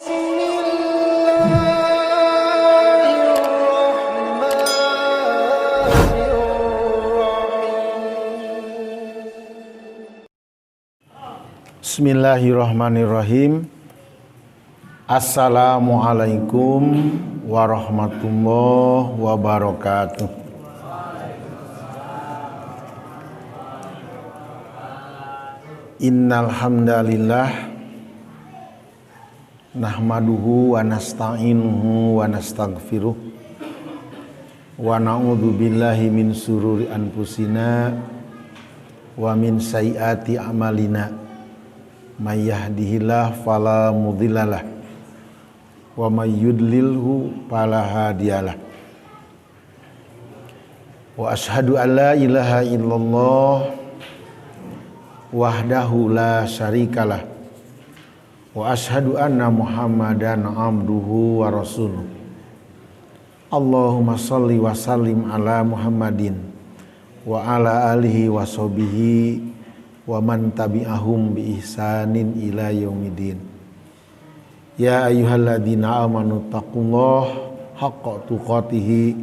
Bismillahirrahmanirrahim. Bismillahirrahmanirrahim. Assalamualaikum warahmatullahi wabarakatuh. Innal hamdalillah nahmaduhu wa nasta'inuhu wa nastaghfiruh wa na'udzu billahi min sururi anfusina wa min sayyiati a'malina. May yahdihillah fala mudhillalah wa may yudlilhu fala hadiyalah. Wa asyhadu an la ilaha illallah wahdahu la syarikalah wa asyhadu anna Muhammadan abduhu wa rasuluh. Allahumma shalli wa sallim ala Muhammadin wa ala alihi wa sahbihi wa man tabi'ahum bi ihsanin ila yaumidin. Ya ayyuhalladzina amanu taqullaha haqqa tuqatih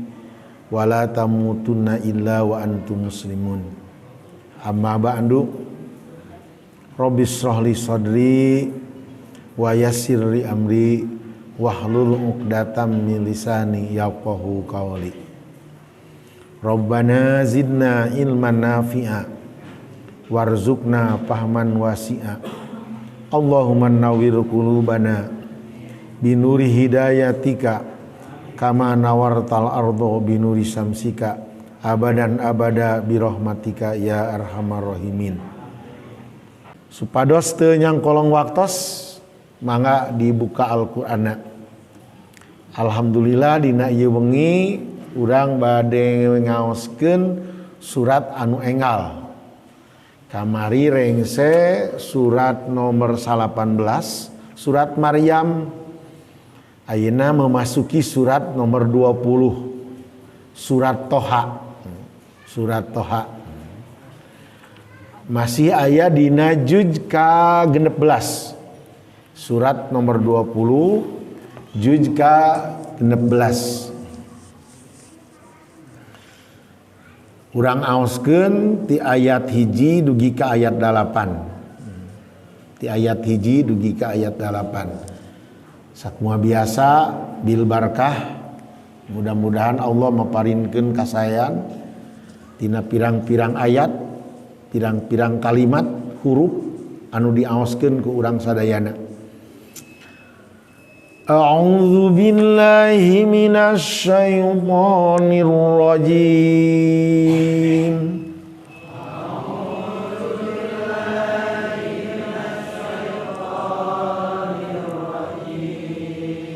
wa la tamutunna illa wa antum muslimun. Amma ba'du. Rabbi shrah li sadri wa yassir li amri wahlul 'uqdatam min lisani yafqahu qawli. Rabbana zidna ilman nafi'a warzuqna fahman wasi'a. Allahumma nawwir qulubana binuri hidayatika kama nawartal ardo binuri syamsika abadan abada birahmatika ya arhamar rahimin. Supados teu nyangkolong waktos, mangga dibuka Al-Qur'anna. Alhamdulillah dina ieu wengi urang bade ngaoskeun surat anu enggal. Kamari rengse surat nomor 18, surat Maryam. Ayeuna memasuki surat nomor 20, surat Toha. Surat Toha. Masih aya dina juz ka-16. Surat nomor 20, juz ka-16. Urang aoskeun ti ayat 1 dugi ka ayat 8. Ti ayat 1 dugi ka ayat 8. Sakumaha biasa bil barkah, mudah-mudahan Allah maparinkeun kasayan tina pirang-pirang ayat, pirang-pirang kalimat, huruf anu diaoskeun ku urang sadayana. A'udzu billahi minasy syaithanir rajim. A'udzu billahi minasy syaithanir rajim.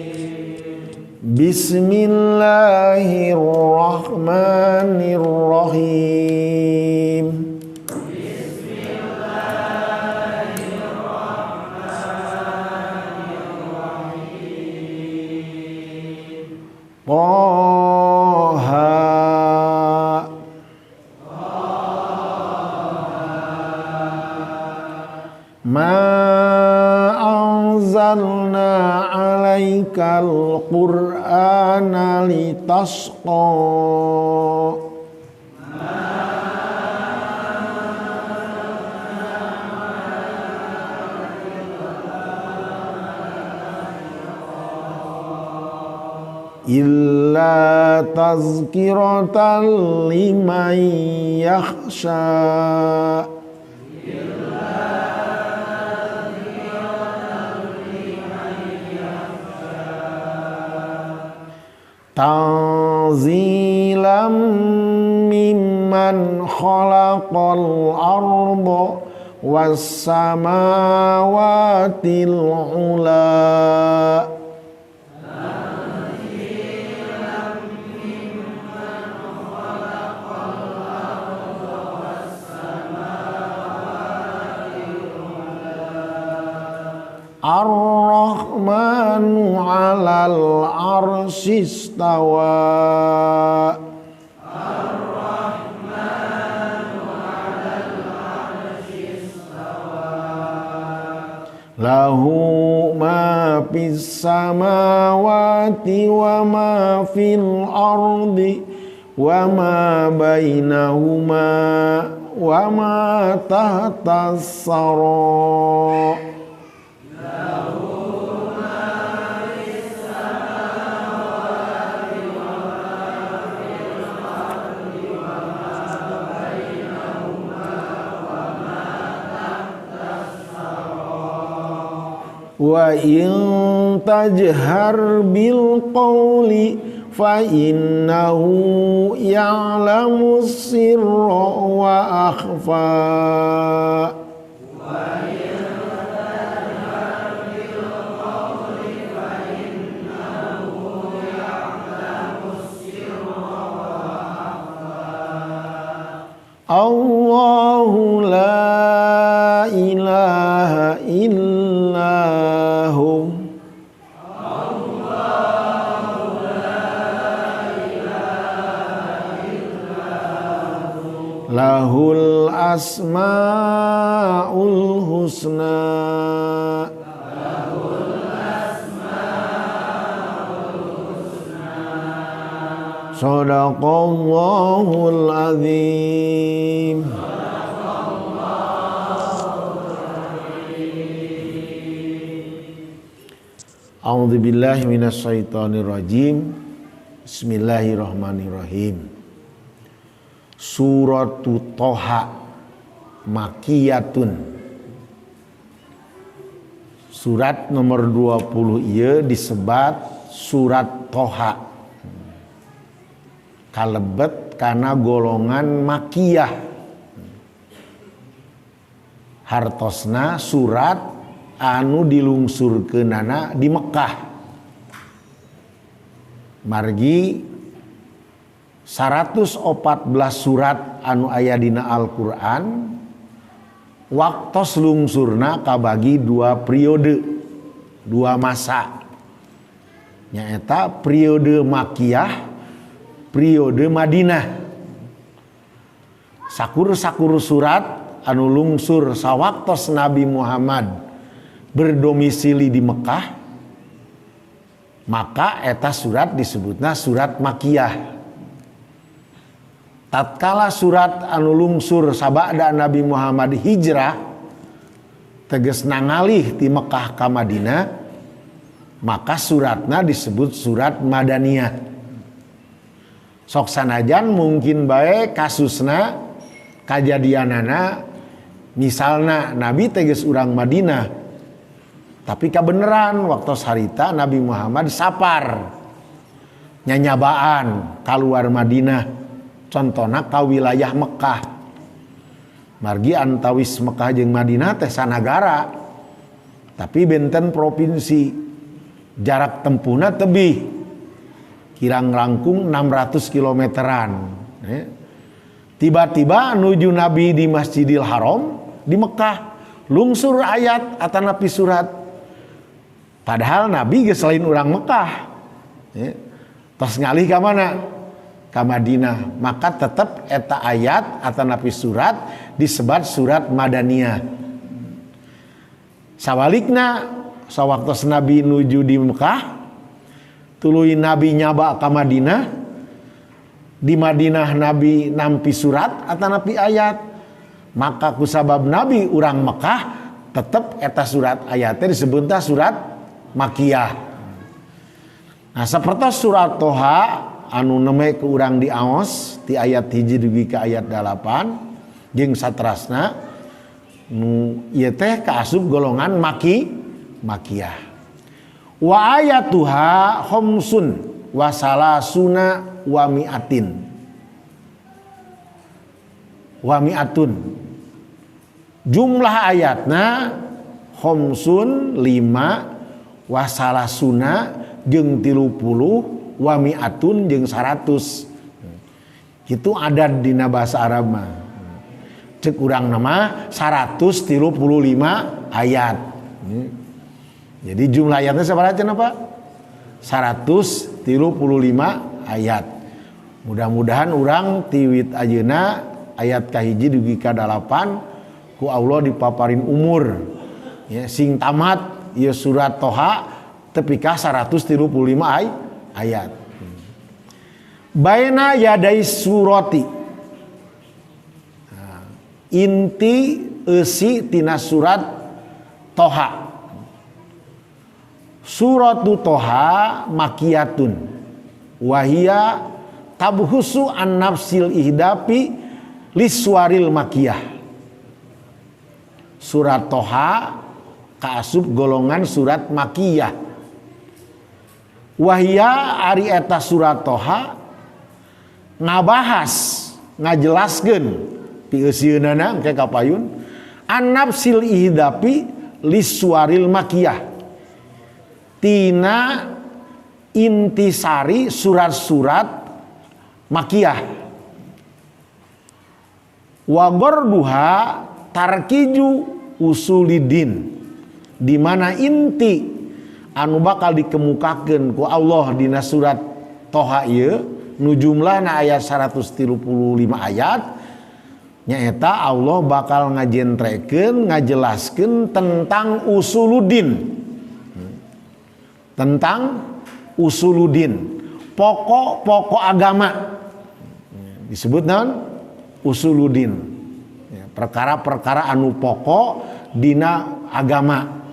Bismillahirrahmanirrahim. Bismillahirrahmanirrahim. Toha ma anzalna alaikal qur'ana litasqa. Illa tazkiratan liman yakhsha. Tanzilan mimman khalaqal arda was samawatil ula. Ar-Rahmanu 'alal 'arsy istawa. Ar-Rahmanu 'alal 'arsy istawa. Lahu ma fis samawati wa ma fil ardi wa ma bainahuma wa ma tahtas sara. Wa in tajhar bil qawli fa innahu ya'lamu sirra wa akhfa. Wa in tajhar bil qawli fa innahu ya'lamu sirra wa akhfa. Allahu la ilaha illa hu. Allahu la ilaha illa hu. Lahul asmaul husna. Lahul asmaul husna. Shadaqallahul azim. A'udzubillahi minasyaitonirrajim. Bismillahirrahmanirrahim. Suratu Toha Makiyatun. Surat nomor 20 ieu disebat surat Toha. Kalebet kana golongan makiyah. Hartosna surat anu dilungsurkeunana di Mekah. Margi 114 surat anu aya dina Al-Qur'an waktos lungsurna kabagi dua periode, dua masa. Nyaeta periode Makiyah, periode Madinah. Sakur-sakur surat anu lungsur sawaktos Nabi Muhammad berdomisili di Mekah, maka eta surat disebutna surat Makiyah. Tatkala surat anu lungsur sabada Nabi Muhammad hijrah, tegesna ngalih ti Mekah ka Madinah, maka suratna disebut surat Madaniyah. Sok sanajan mungkin bae kasusna kajadianana, misalna Nabi teges urang Madinah, tapi kabeneran waktu harita Nabi Muhammad sapar nyanyabaan kaluar Madinah, contohna ka wilayah Mekah. Margi antawis Mekah jeung Madinah teh sanagara, tapi benten provinsi, jarak tempuhna tebih kirang langkung 600 kilometeran. Tiba-tiba nuju Nabi di Masjidil Haram di Mekah, lungsur ayat atanapi surat. Padahal Nabi geus lain urang Mekah. Tos ngalih ka mana? Ka Madinah. Maka tetep eta ayat atanapi surat disebat surat Madaniyah. Sawalikna sawaktos Nabi nuju di Mekah, tuluy Nabi nyaba ka Madinah, di Madinah Nabi nampi surat atanapi ayat. Maka kusabab Nabi urang Mekah, tetep eta surat ayatnya disebutna surat Makiyah. Nah, seperti surat Toha anu neme ke urang di Aos ti ayat 1 dugi ka ayat 8 jeung satrasna nu ieu teh kaasup golongan Makiyah. Wa ayatuha khamsun wa salasuna wa mi'atin. Wa mi'atun. Jumlah ayatna khamsun 5 wa salasuna jeung 30 wa mi'atun jeung 100. Itu adat dina bahasa Arab mah. Cek urang nama 135 ayat. Jadi jumlah ayatnya sabaraha cenah, Pak? 135 ayat. Mudah-mudahan urang tiwit ayeuna ayat kahiji dugi ka 8 ku Allah dipaparin umur. Ya, sing tamat ieu surat Toha tepi ka 135 ayat. Baina yadai surati, inti eusi tina surat Toha. Suratu Toha makiyatun wahia tabhusu an nafsil ihdafi liswaril makiyah. Surat Toha kaasup golongan surat makiyah. Wahia ari eta surat Toha ngabahas ngajelaskeun pieusieunnana engke kapayun an nafsil ihdafi liswaril makiyah, tina intisari surat-surat makiyah. Wa gorduha tarkiju usulidin, di mana inti anu bakal dikemukakeun ku Allah dina surat Toha ieu nu jumlahna aya 135 ayat, nyaeta Allah bakal ngajentrekeun ngajelaskeun tentang usuludin, tentang usuludin, pokok-pokok agama disebut naon? Usuludin, perkara-perkara anu pokok dina agama.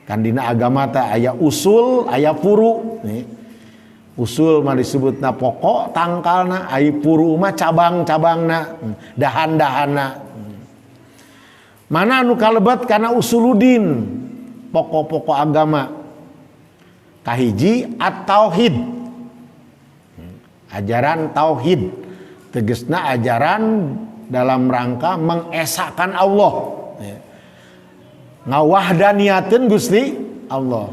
Kan dina agama teh aya usul, aya furu. Nih. Usul mah disebutna pokok tangkalna, ai furu mah cabang-cabangna, dahan-dahanna. Mana anu kalebet kana usuludin, pokok-pokok agama. Kahiji at-tauhid. Ajaran tauhid tegesna ajaran dalam rangka mengesahkan Allah, ngawahdaniateun Gusti Allah,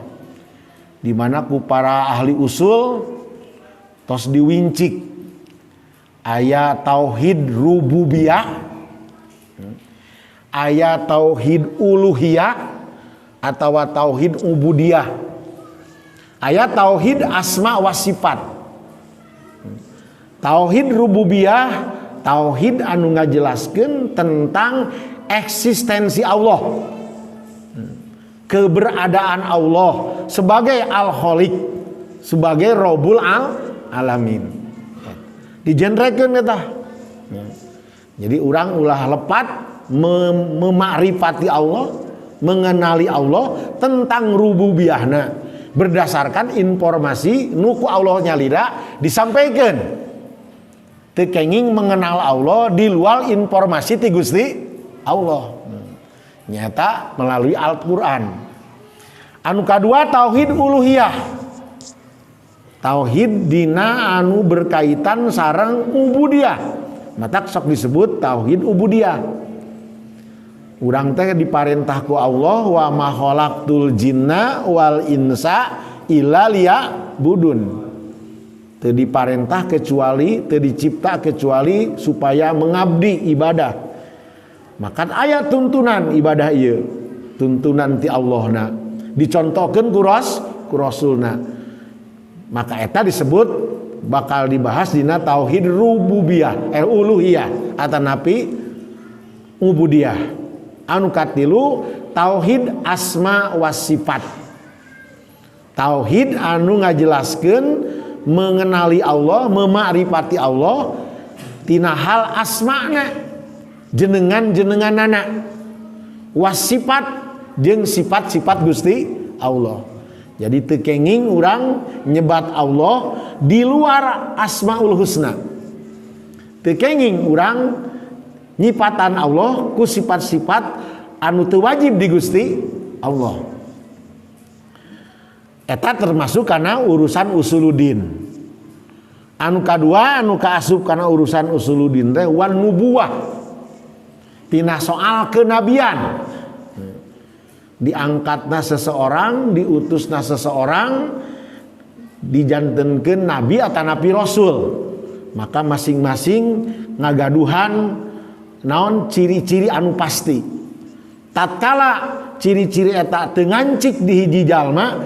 di mana ku para ahli usul tos diwincik aya tauhid rububiyah, aya tauhid uluhiyah atawa tauhid ubudiyah, aya tauhid asma wa sifat. Tauhid rububiyah, tauhid anu ngajelaskeun tentang eksistensi Allah, keberadaan Allah sebagai Al-Khaliq, sebagai Rabbul Alamin. Dijenrekeun eta. Jadi urang ulah lepat memakrifati Allah, mengenali Allah tentang rububiyahna berdasarkan informasi nu ku Allah nyalira disampaikan. Teu kenging mengenal Allah di luar informasi ti Gusti Allah. Nyata melalui Al-Qur'an. Anu kadua tauhid uluhiyah. Tauhid dina anu berkaitan sareng ubudiyah. Matak sok disebut tauhid ubudiyah. Urang teh diparentah ku Allah wa ma khalaqtul jinna wal insa illa liya'budun. Teu diparentah kecuali, teu dicipta kecuali supaya mengabdi ibadah. Maka aya tuntunan ibadah ieu, tuntunan ti Allahna. Dicontohkeun ku Rasulna. Maka eta disebut bakal dibahas dina tauhid rububiyah, uluhiyah atanapi ubudiyah. Anu katilu tauhid asma was sifat. Tauhid anu ngajelaskeun mengenali Allah, memakrifati Allah tina hal asma'na, jenengan-jenenganana, was sifat jeung sifat-sifat Gusti Allah. Jadi teu kenging urang nyebat Allah di luar Asmaul Husna. Teu kenging urang nyipatan Allah ku sifat-sifat anu teu wajib di Gusti Allah. Eta termasuk karena urusan usuludin. Anu kadua anu kaasup kana urusan usuludin teh wan nubuwah. Tina soal kenabian. Diangkatna seseorang, diutusna seseorang, dijantenkeun nabi atau nabi rasul. Maka masing-masing ngagaduhan naon ciri-ciri anu pasti. Tatkala ciri-ciri eta teu ngancik di hiji jalma,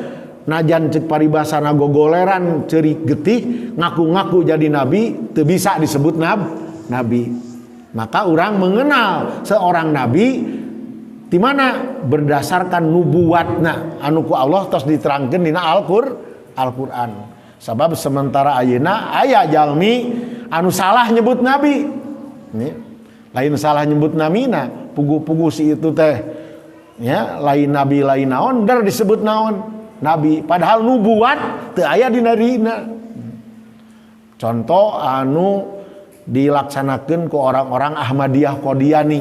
najan cek paribasana gogoleran ceurik getih ngaku-ngaku jadi nabi, teu bisa disebut nabi. Maka orang mengenal seorang nabi Di mana berdasarkan nubuatna anu ku Allah tos diterangkeun dina Al-Qur'an. Sabab sementara ayeuna aya jalmi anu salah nyebut nabi. Nih, lain salah nyebut namina, pugu-pugu si itu teh ya, lain nabi lain naon dar disebut naon nabi, padahal nubuat teu aya dina dirina. Contoh anu dilaksanakeun ku orang-orang Ahmadiyah Qadiani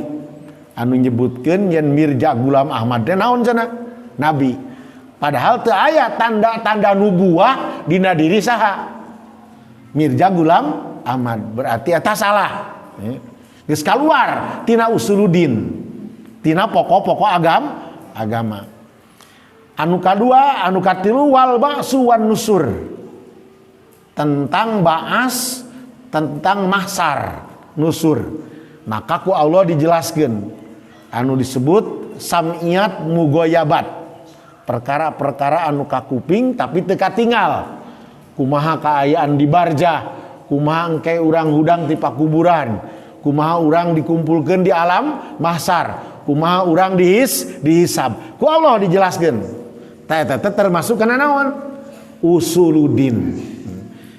anu nyebutkeun yen Mirza Ghulam Ahmad teh naon cenah nabi, padahal teu aya tanda-tanda nubuah dina diri saha Mirza Ghulam Ahmad, berarti eta salah. Geus kaluar tina usuluddin, tina pokok-pokok agama. Anu kadua, anu katilu, wal ba'su wan nusur, tentang ba'as, tentang mahsar, nusur. Maka ku Allah dijelaskan anu disebut sam'iyat mugoyabat, perkara-perkara anu kakuping tapi teu katinggal, kumaha kaayaan di barzah, kumaha engke urang hudang ti pakuburan, kumaha urang dikumpulkeun di alam mahsar, kumaha urang dihisab, ku Allah dijelaskeun. Tah eta teh termasuk kana naon? Usuluddin.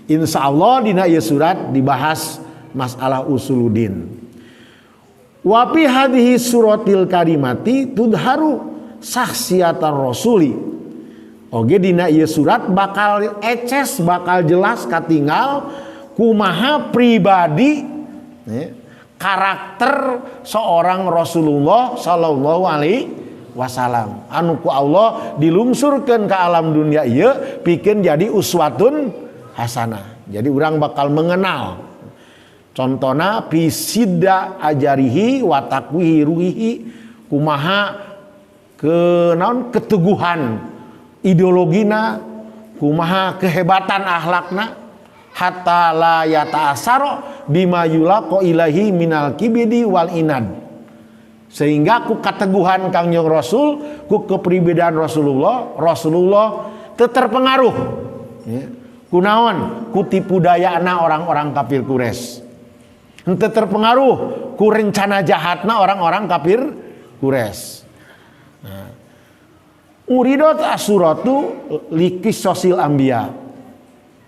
Insyaallah dina ieu surat dibahas masalah usuluddin. Wa fi hadhihi suratil karimati tudharu sahsiatar rasuli. Oge dina ieu surat bakal eces, bakal jelas katinggal kumaha pribadi ya, karakter seorang Rasulullah sallallahu alaihi wasallam anu ku Allah dilungsurkeun ke alam dunia ieu pikeun jadi uswatun hasanah. Jadi urang bakal mengenal, contohna fisida ajarihi wa taqwihi ruhihi, kumaha ke naon keteguhan ideologina, kumaha kehebatan akhlakna, hatta la yata'asaro bima yulaqa ilahi minal kibidi wal inad, sehingga ku kateguhan Kangjeng Rasul, ku kepribadian Rasulullah, Rasulullah teu terpengaruh ya. Kunaon? Ku tipu dayana orang-orang kafir Quraisy, henteu terpengaruh ku rencana jahatna orang-orang kafir Quraisy. Nah, uridot asuratu liqisosil anbiya.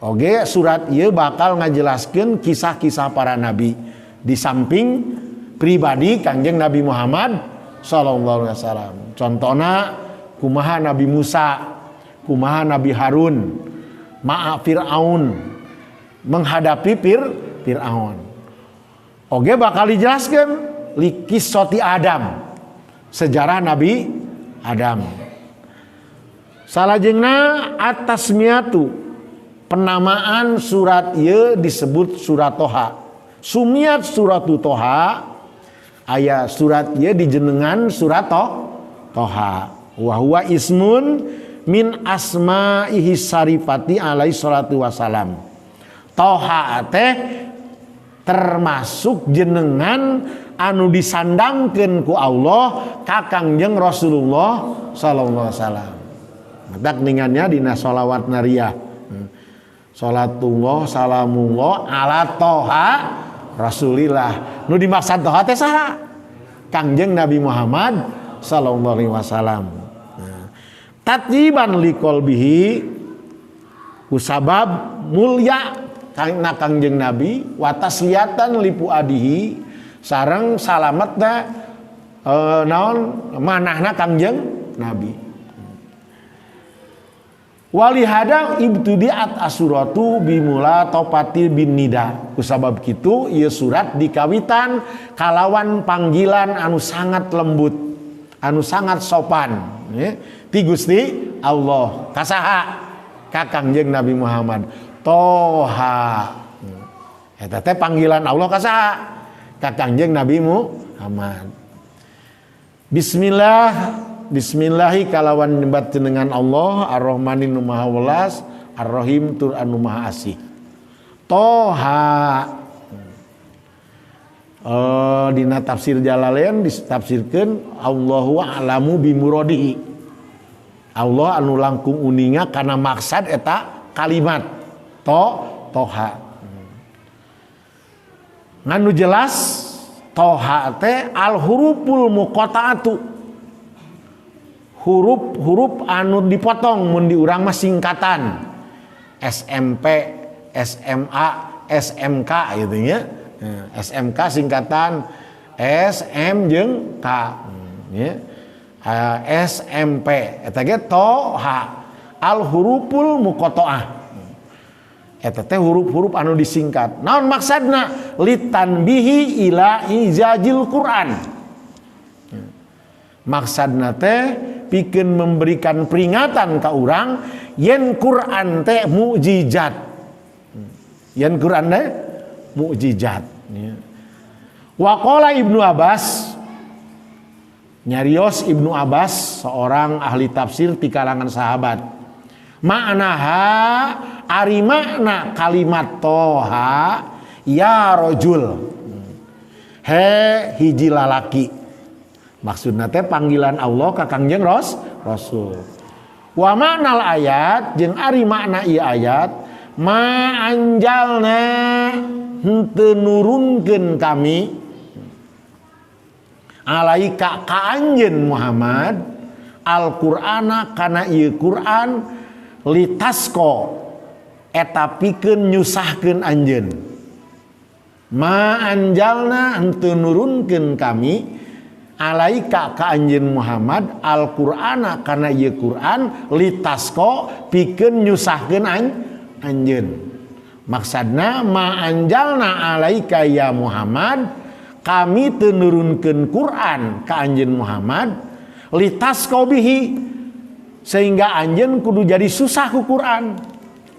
Oke, surat ieu bakal ngajelaskeun kisah-kisah para nabi di samping pribadi Kangjeng Nabi Muhammad sallallahu alaihi wasallam. Contohna kumaha Nabi Musa, kumaha Nabi Harun, ma'a Fir'aun, menghadapi Fir'aun. Oke, bakal dijelaskan liqissoti Adam, sejarah Nabi Adam. Salajengna atasmiatu, penamaan surat ieu disebut surat Toha. Sumiat suratu Toha, aya surat ieu dijenengan surat Toha. Wa huwa ismun min asma'ihi syarifati alaihi salatu wassalam. Toha teh termasuk jenengan anu disandangkeun ku Allah ka Kangjeng Rasulullah sallallahu alaihi wasallam. Matak ningannya dina sholawat nariyah. Salatullah salamullah ala Toha Rasulillah. Nu dimaksud Toha teh saha? Kangjeng Nabi Muhammad sallallahu alaihi wasallam. Nah, tatyiban liqolbihi, kusabab mulia na Kangjeng Nabi, wa tasliyatan lifuadihi, sareng salametna naon manahna Kangjeng Nabi. Walihada ibtudiat asuratu bimula topati bin nida. Kusabab kitu ieu surat dikawitan kalawan panggilan anu sangat lembut, anu sangat sopan, ya. Ti Gusti Allah kasaha? Ka Kangjeng Nabi Muhammad. Toha. Eta teh panggilan Allah kasaha? Ka Kangjeng Nabi Muhammad. Bismillah. Bismillahi kalawan nyebat jenengan Allah, Ar-Rahmani nu Maha Welas, Ar-Rahim tur anu Maha Asih. Toha. Dina tafsir Jalalain ditafsirkeun Allahu a'lamu bimuradihi. Allah anu langkung uninga kana maksad eta kalimat toha. Nganu jelas toha teh al huruful muqatta'atu. Huruf-huruf anu dipotong mun di urang mah singkatan. SMP, SMA, SMK gitu nya. SMK singkatan S, M jeung K nya. SMP eta ge toha al huruful muqatta'ah. Eta teh huruf-huruf anu disingkat. Naon maksudna? Litanbihi ila ijazil Quran. Maksudna teh pikeun memberikan peringatan ka urang yen Quran teh mukjizat. Yen Quran teh mukjizat. Waqala Ibnu Abbas, nyarios Ibnu Abbas seorang ahli tafsir di kalangan sahabat. Ma'naha ari makna kalimat toha ya rojul, he hiji lalaki. Maksudna teh panggilan Allah ka Kangjeng Rasul. Wa ma'nal ayat jeung ari makna ieu ayat ma anjalna henteu nurunkeun kami alaika ka anjeun Muhammad Al-Qur'ana kana ieu Qur'an litasko eta pikeun nyusahkeun anjeun. Ma anjalna henteu nurunkeun kami alaika ka anjeun Muhammad Al-Qur'ana kana ieu Qur'an litasko pikeun nyusahkeun anjeun. Maksudna ma anjalna alaika ya Muhammad, kami teu nurunkeun Qur'an ka anjeun Muhammad litasko bihi, sehingga anjeun kudu jadi susah ku Qur'an.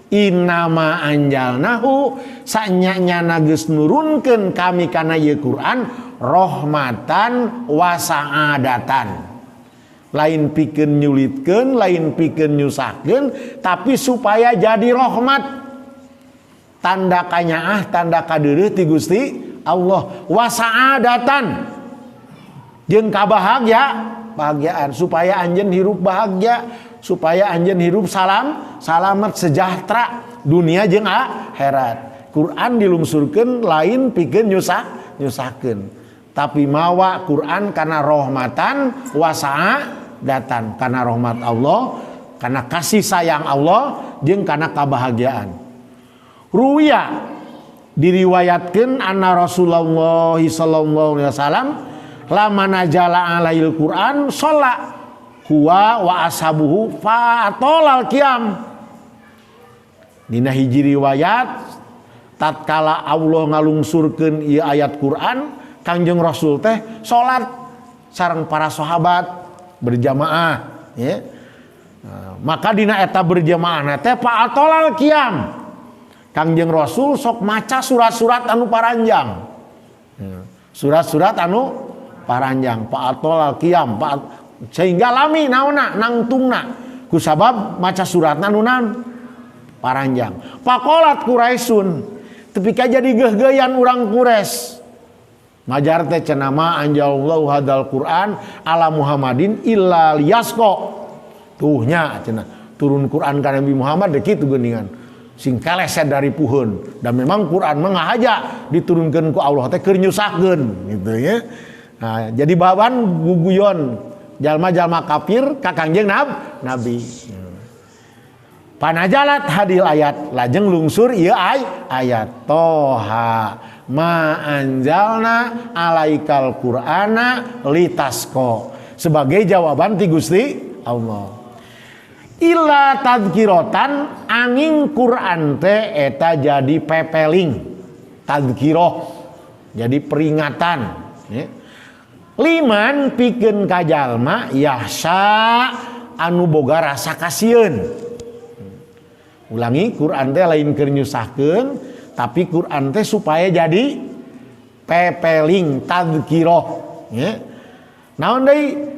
Innama anjalnahu sanya-nyana geus nurunkeun kami kana ieu Qur'an rahmatan wa sa'adatan. Lain pikeun nyulitkeun, lain pikeun nyusahkeun, tapi supaya jadi rahmat. Tanda kanyaah, tanda kadeureuh ti Gusti Allah. Wa sa'adatan jeung kabahagia, bahagiaan, supaya anjeun hirup bahagia, supaya anjeun hirup salam, salamet sejahtera dunia jeung akhirat. Quran dilungsurkeun lain pikeun nyusahkeun, tapi mawa Quran karena rahmatan wa sa'adatan, karena rahmat Allah, karena kasih sayang Allah jeung karena kebahagiaan. Ruwiya diriwayatkeun anna Rasulullah sallallahu alaihi wasallam lama najala alail Quran sholla huwa wa ashabuhu fa atolal qiyam. Dina hiji riwayat tatkala Allah ngalungsurkeun ieu ayat Quran, Kangjeng Rasul teh salat sareng para sahabat berjamaah ya. Nah, maka dina eta berjamaah teh fa atolal qiyam. Kangjeng Rasul sok maca surat-surat anu paranjang. Surat-surat anu paranjang fa atolal qiyam, sehingga lami naonna nangtungna kusabab maca suratna nu naon paranjang. Faqalat Quraisyun, tepi ka jadi geugeuyan urang Quraisy. Majar teh cenah ma anjalallahu hadal Quran ala Muhammadin illa liyasko. Tuh nya cenah turun Quran ka Nabi Muhammad deh kitu geuningan. Sing keleset dari puhun. Dan memang Quran mah ngahaja diturunkeun ku Allah teh keur nyusahkeun gitu ya. Nah, jadi baban guguyon jalma-jalma kafir ka Kangjeng Nabi. Panajalat hadil ayat lajeng lungsur ieu ayat toha ma anjalna alaikal qur'ana litasko, sebagai jawaban ti Gusti Allah. Illa tadkirotan angin Quran teh eta jadi pepeling, tadkiroh jadi peringatan ya. Liman pikeun ka jalma yahsa anu boga rasa kasieun. Ulangi, Quran teh lain keur nyusahkeun, tapi Quran teh supaya jadi pepeling, tadkiroh ya. Naon deui?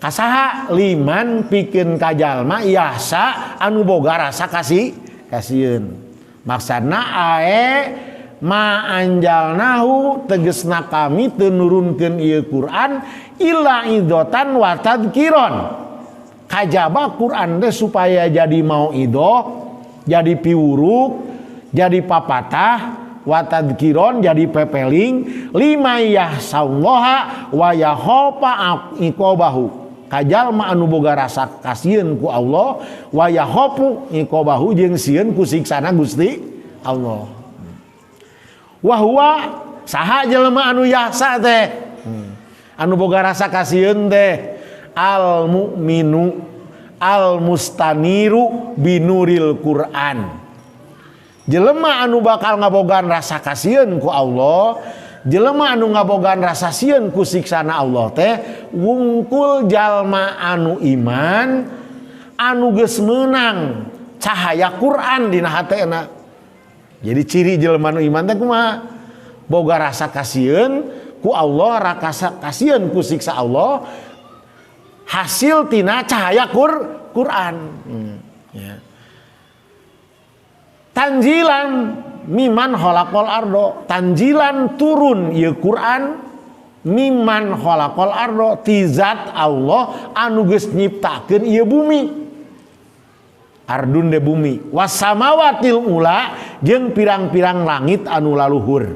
Kasaha? Liman pikeun ka jalma yahsa anu boga rasa kasieun. Maksudna ae ma anjalnahu tegesna kami teu nurunkeun ieu Quran illa idotan wa tadkiron. Kajaba Quran teh supaya jadi mauidoh, jadi piwuruk, jadi papatah, wa tadkiron jadi pepeling, lima yahsallaha wa yakhafa iqabahu. Ka jalma anu boga rasa kasieun ku Allah wa yakhafu iqabahu jeung sieun ku siksana Gusti Allah. Wa huwa saha jelema anu yahsa teh anu boga rasa kasieun teh al mukminu al mustaniru binuril Quran. Jelema anu bakal ngabogaan rasa kasieun ku Allah, jelema anu ngabogaan rasa sieun ku siksana Allah teh wungkul jalma anu iman anu geus meunang cahaya Quran dina hatena. Jadi ciri jelema anu iman teh kumaha? Boga rasa kasieun ku Allah, rasa kasieun ku siksa Allah, hasil tina cahaya Quran. Ya. Tanjilan miman khalaqal ardo, tanjilan turun ieu Quran miman khalaqal ardo ti zat Allah anu geus nyiptakeun ieu bumi. Ardun de bumi wasamawatil ula jeung pirang-pirang langit anu laluhur.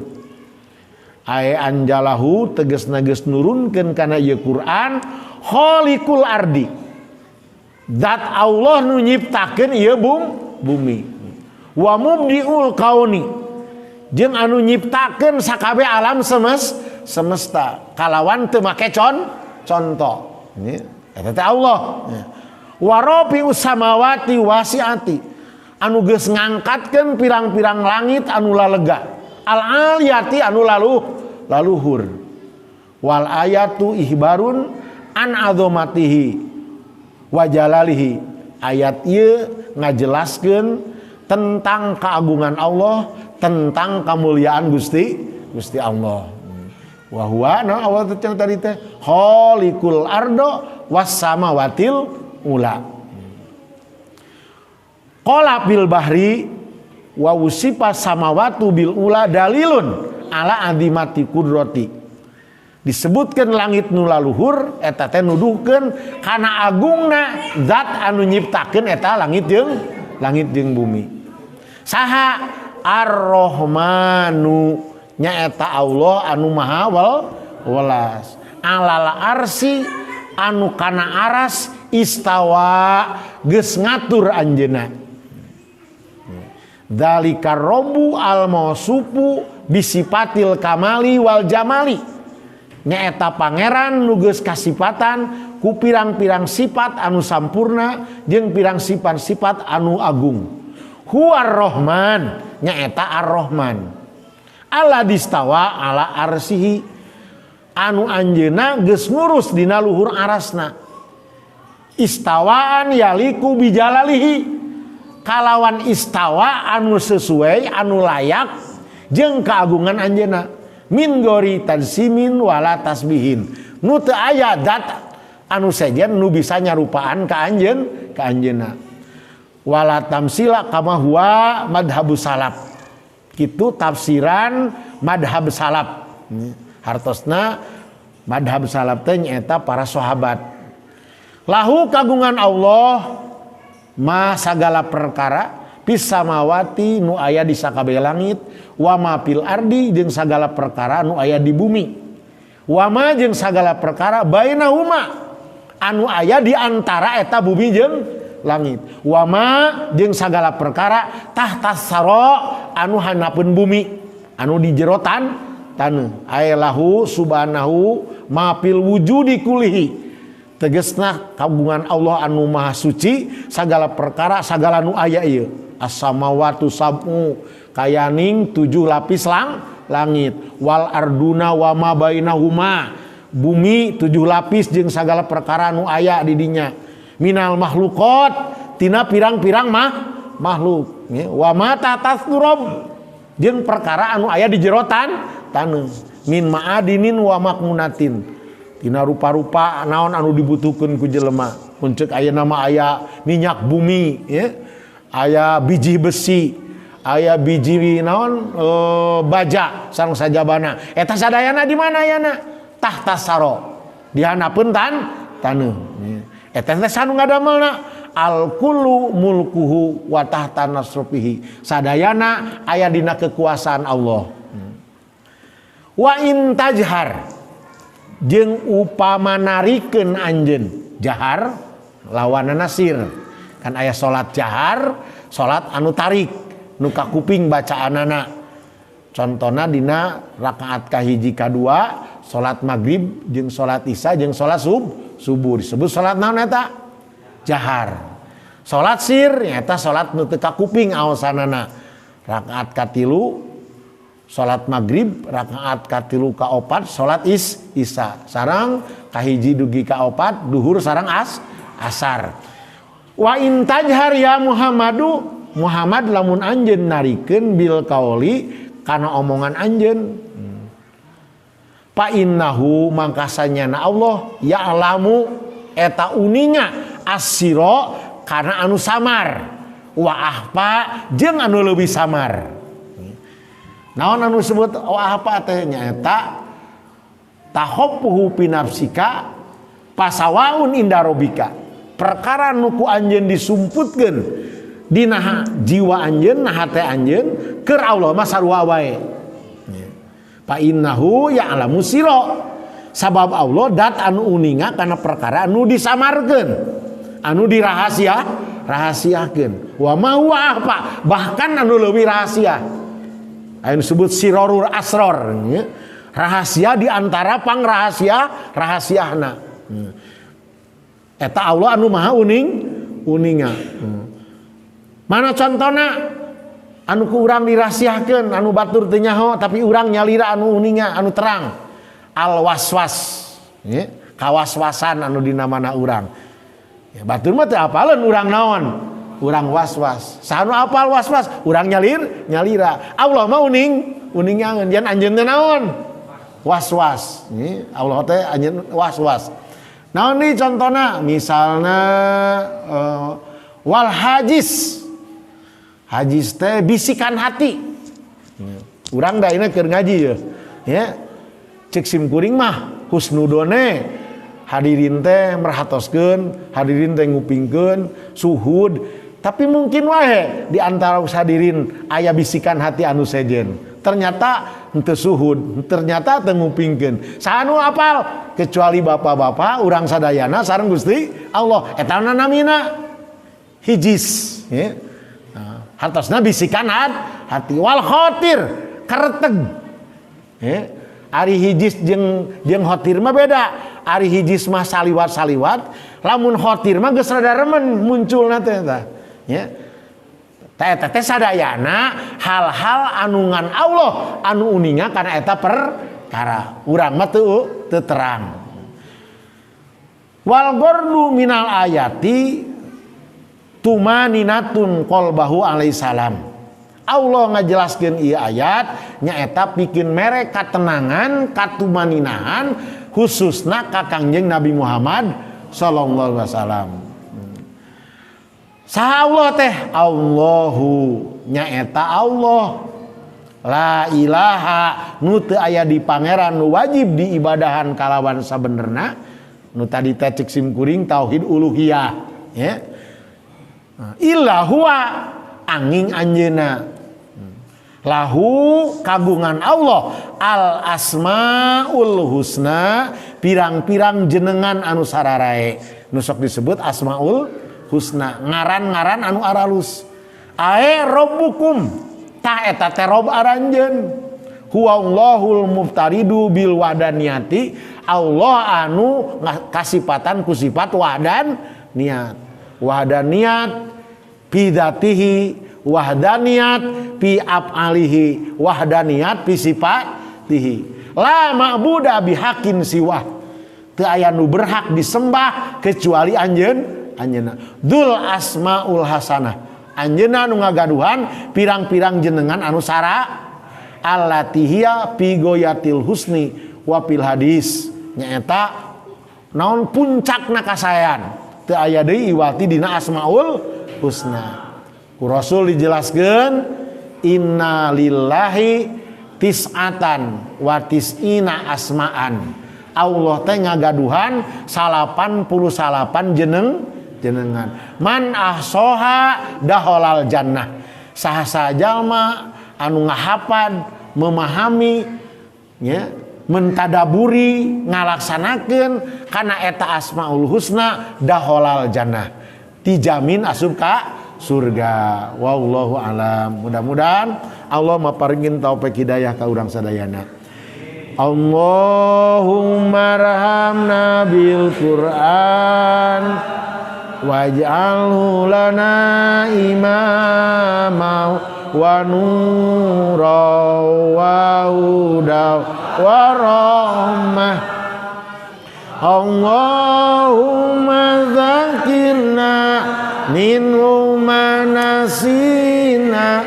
Ae anjalahu tegasna geus nurunkeun kana ieu Quran khaliqul ardi. Zat Allah nu nyiptakeun ieu bumi. Wa mubdiul kauni jeung anu nyiptakeun sakabeh alam semesta kalawan teu make contoh. Eta teh Allah. Wa rafi'us samawati wasiati anu geus ngangkatkeun pirang-pirang langit anu lalega al aliyati anu laluhur. Wal ayatu ihbarun an azamatihi wa jalalihi. Ayat ieu ngajelaskeun tentang keagungan Allah, tentang kemuliaan Gusti Allah. Wa huwa na awal teh tadi teh khaliqul ardo was samawatil ula. Qala bil bahri wa usifa samawatu bil ula dalilun ala azimati kudrati. Disebutkan langit nu laluhur eta teh nuduhkeun kana agungna zat anu nyiptakeun eta langit jeung bumi. Saha Ar-Rahmanu nyaeta Allah anu maha welas. Alal arsi anu kana aras istawa geus ngatur anjeunna. Dzalika rabbu al-mausufu bisifatil kamali wal jamali. Nyaeta pangeran nu geus kasipatan ku pirang-pirang sifat anu sampurna jeung pirang sifat-sifat anu agung. Huwar Rahman nyaeta Ar-Rahman. Alla distawa ala arsihi anu anjeunna geus ngurus dina luhur arasna. Istawaan yaliku bijalalihi kalawan istawa anu sesuai anu layak jeung keagungan anjeunna. Min gori tansimin wala tasbihin. Nu teu aya zat anu sejen nu bisa nyarupaan ka anjeun ka anjeunna. Wala tamsila kama huwa madhabu salaf. Kitu tafsiran madhab salaf. Hartosna madhab salaf teh nyaeta para sahabat. Lahu kagungan Allah ma sagala perkara fis samawati nu aya di sakabeh langit wa ma fil ardi jeung sagala perkara nu aya di bumi wa ma jeung sagala perkara bainahuma anu aya di antara eta bumi jeung langit wa ma jeung sagala perkara tahta sara anu handapeun bumi anu di jerotan taneuh lahu subhanahu ma fil wujudi kulihi tegesna kagungan Allah anu maha suci sagala perkara sagala nu aya ieu as-samawatu sab'u kayaning 7 lapis langit wal arduna wa ma bainahuma bumi 7 lapis jeung sagala perkara nu aya di dinya minal makhluqat tina pirang-pirang makhluk wa ma tatasturab jeung perkara anu aya di jerotan taneuh min ma'adinin wa makmunatin tina rupa-rupa naon anu dibutuhkeun ku jelema mun ceuk aya nama aya minyak bumi ya aya biji besi aya biji naon baja sareng sajabana eta sadayana di mana ayana tahta saro di handapeun taneuh eta teh sanu ngadamelna al kullu mulkuhu wa tahta nasrufihi sadayana aya dina kekuasaan Allah wa in tajhar jeung upama narikeun anjeun Jahar lawanana sir. Kan aya salat jahar, salat anu tarik nu kakuping bacaanana. Contona dina rakaat kahiji kadua salat maghrib jeung salat isya jeung salat subuh disebut salat naon eta? Jahar. Salat sir nyaeta salat nu teu kakuping aosanana. Rakaat katilu salat maghrib, rakaat katilu kaopat salat isya. Sareng kahiji dugi kaopat duhur sareng asar. Wa in tajhar ya Muhammadu, Muhammad lamun anjeun narikeun bil kauli kana omongan anjeun. Fa innahu mangkasanyana Allah ya'lamu eta uninga asira kana anu samar wa ahfa jeung anu leuwih samar. Naon anu disebut wa ahfa teh nyaeta tahoffuhu fi nafsika pasawaun inda rabbika. Perkara nu ku anjeun disumputkeun dina jiwa anjeun na hate anjeun keur Allah mah sarua wae. Fa innahu ya'lamu sirra. Sabab Allah dat anu uninga kana perkara anu disamarkeun, anu dirahasia rahasiakeun. Wa ma huwa ahfa, bahkan anu leuwih rahasia. Anu disebut sirorul asror, nya. Rahasia di antara pangrahasia rahasiahna. Eta Allah anu maha uning uninga. Mana contona anu ku urang dirahasiakeun, anu batur teu nyaho tapi urang nyalira anu uninga, anu terang. Al waswas, nya, kawaswasan anu dina mana urang. Ya, batur mah teu apaleun urang naon? Urang was-was. Saha nu apal was-was? Urang nyalira. Allah mah uning, uningan jan anjeun teh naon? Was-was. Nya, Allah teh anjeun was-was. Naon nih contona? Misalna wal hajis. Hajis teh bisikan hati. Urang da ini keur ngaji ya. Ya. Cek sim kuring mah husnudone hadirin teh merhatoskeun, hadirin teh ngupingkeun, suhud. Tapi mungkin wae di antara hadirin aya bisikan hati anu sejen. Ternyata henteu suhud, ternyata teu ngupingkeun. Saha nu apal kecuali bapak-bapak urang sadayana sareng Gusti Allah. Eta namina hijis, ya. Nah, hartosna bisikan hati wal khotir kereteg. Ya. Ari hijis jeung khotir mah beda. Ari hijis mah saliwat-saliwat, lamun khotir mah geus rada remen munculna teh tah. Ya. Teh eta teh sadayana hal-hal anu ngan Allah anu uninga kana eta perkara. Urang mah teu terang. Wal gordu minal ayati tumaninatun qalbahu alaihi salam. Allah ngajelaskeun ieu ayat nyaeta pikeun mere katenangan, katumaninahan khususna ka Kangjeng Nabi Muhammad sallallahu alaihi wasallam. Saha Allah teh? Allahu nyaeta Allah. La ilaha nu teu aya di pangeran nu wajib diibadahan kalawan sabenerna. Nu tadi teh cek sim kuring tauhid uluhiyah, ya. Illa huwa angin anjeuna. Lahu kagungan Allah al asmaul husna pirang-pirang jenengan anu sararae nu sok disebut asmaul husna ngaran-ngaran anu aralus. Ae rabbukum tah eta teh rob aranjeun. Huwallahul muftaridu bil wahdaniyati. Allah anu kasipatan ku sifat wahdaniyat. Wahdaniyat fi dzatihi, wahdaniyat fi af'alihi, wahdaniyat fi sifatihi. La ma'buda bihaqqin siwah. Teu aya nu berhak disembah kecuali anjeun, anjeunna. Dzul asmaul hasanah. Anjeunna nu ngagaduhan pirang-pirang jenengan anu sara allati hiya fi ghayatil husni wa fil hadis. Nyaeta naon puncakna kasaean. Teu aya deui iwati dina asmaul husna. Ku Rasul dijelaskeun inna lillahi tis'atan wa tis'ina asma'an. Allah teh ngagaduhan 89 jenengan. Man ahsoha daholal jannah. Saha jalma anu ngahapad memahami nya Mentadaburi ngalaksanakeun kana eta Asmaul Husna daholal jannah. Dijamin asup ka surga. Wallahu alam. Mudah-mudahan Allah maparingin taufik hidayah ka urang sadayana. Allahumma arhamna bil Qur'an waj'alhu lana imama wa nura wa huda wa rahmah. Allahumma dzakirna minhu ma nasina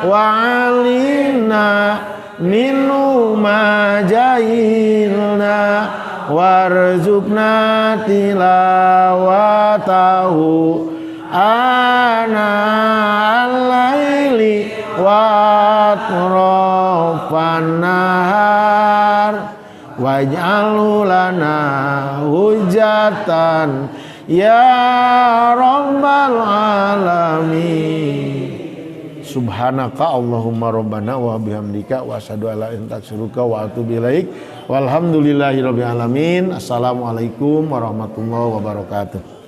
wa 'alimna minhu ma jahilna warzuqna tilawatahu ana al-laili wa atrafan nahar waj'alhu lana hujjatan ya rabbal alamin. Subhanaka Allahumma rabbana wa bihamdika wa asyhadu alla ilaha illa anta astaghfiruka wa atubu ilaik. Walhamdulillahirabbil alamin. Assalamualaikum warahmatullahi wabarakatuh.